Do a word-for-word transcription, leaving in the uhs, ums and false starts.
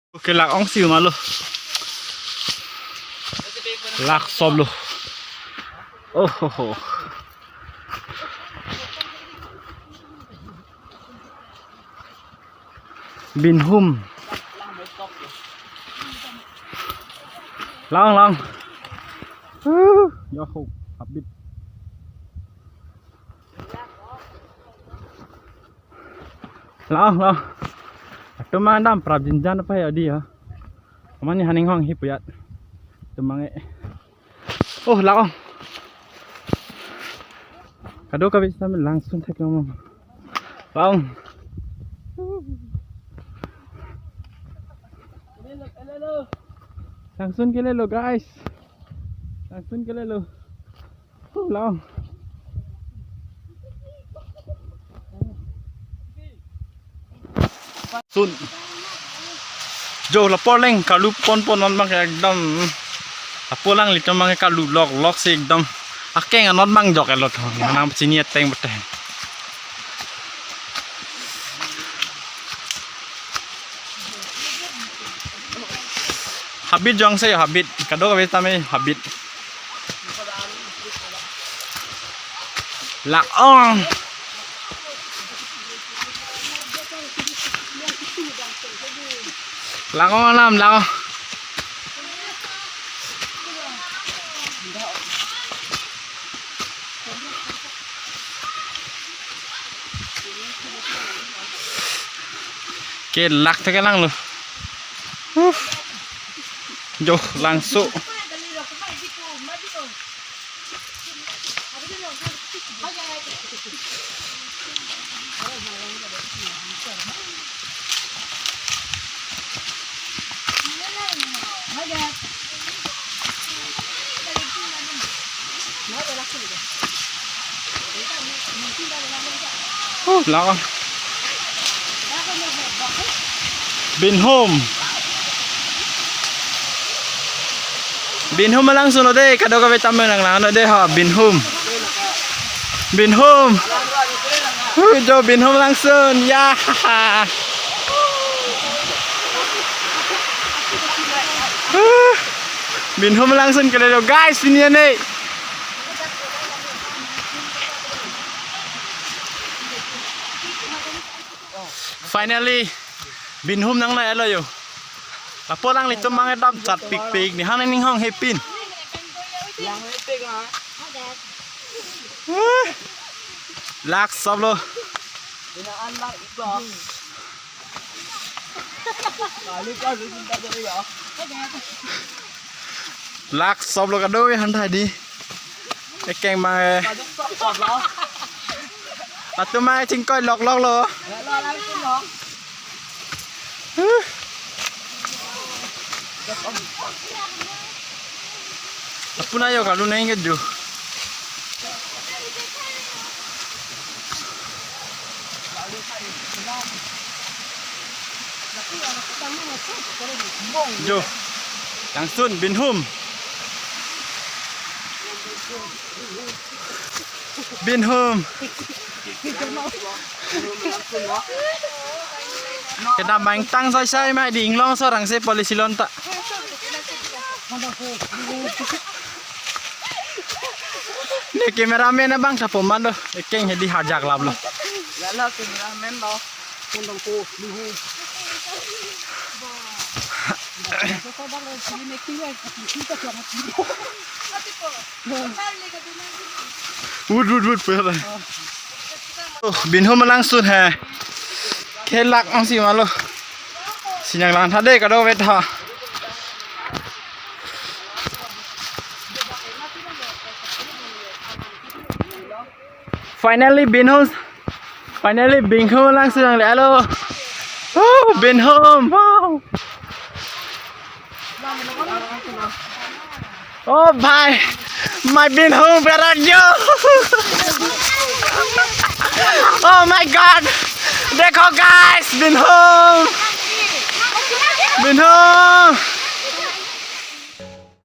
Oke, lak ong si ma lo. Lak sop lo. Oh ho ho. Binhum. Lang, lang. Uh, yo ho, habit. Lang, lang. Atum mang dam prap jinjan apa ya di ya. Aman ni haning hong hi puyat. Atum mang eh. Oh, lang. Kadokave sitame langsun theklong. Lang. Langsun kelelo, guys. Langsun kelelo. Oh, lang. Sun. Jo, lapu arleng kalu ponpon non abang ekdom. Lapu alanglitum abang kalu loklok si ekdom. Akeng anot abang jok elot. Manang chini ateng bete. Habit jongsi habit. Kadokave tame habit. Lak ong. Lak ong alam, lak ong. Ke lak thek lang lo. Uh. Jo, langso. Huh, lang. Binhum. Binhum alangsun lo de, kadokave tame nang lang lo de ha, Binhum. Binhum. Huh, jo Binhum alangsun. Ya. Huh. Binhum alangsun kelelo, guys, pini ne. Finally, Binhum nanglelo yo. Lapu alanglitum abang dam chatpikpik ni, haning hong hepin. Lak sop lo. Lak sop lo kadokave han thai di. Ekeng abang eh. Atum abang chingkoi loklok lo. Huh. Apuna yo kalu neng ke jo. Jo. Langsun Binhum. Binhum. Kedam abang tang soisai ma di inglong so rang se polisi lon ta. Ne cameraman abang thapo man do. Ekeng hedi hajak lap lo. Lala cameraman lo. Wut, wut, wut, pera. Oh, Binhum alangsun he. Ke lak ong si ma lo. Si nang lang tha de, kadokave tha. Finally, Binhum. Finally, Binhum alangsun nanglelo. Oh, Binhum. Wow. Oh, bhai. My Binhum, where are you? Oh my God. Dekho, guys, Binhum. Binhum.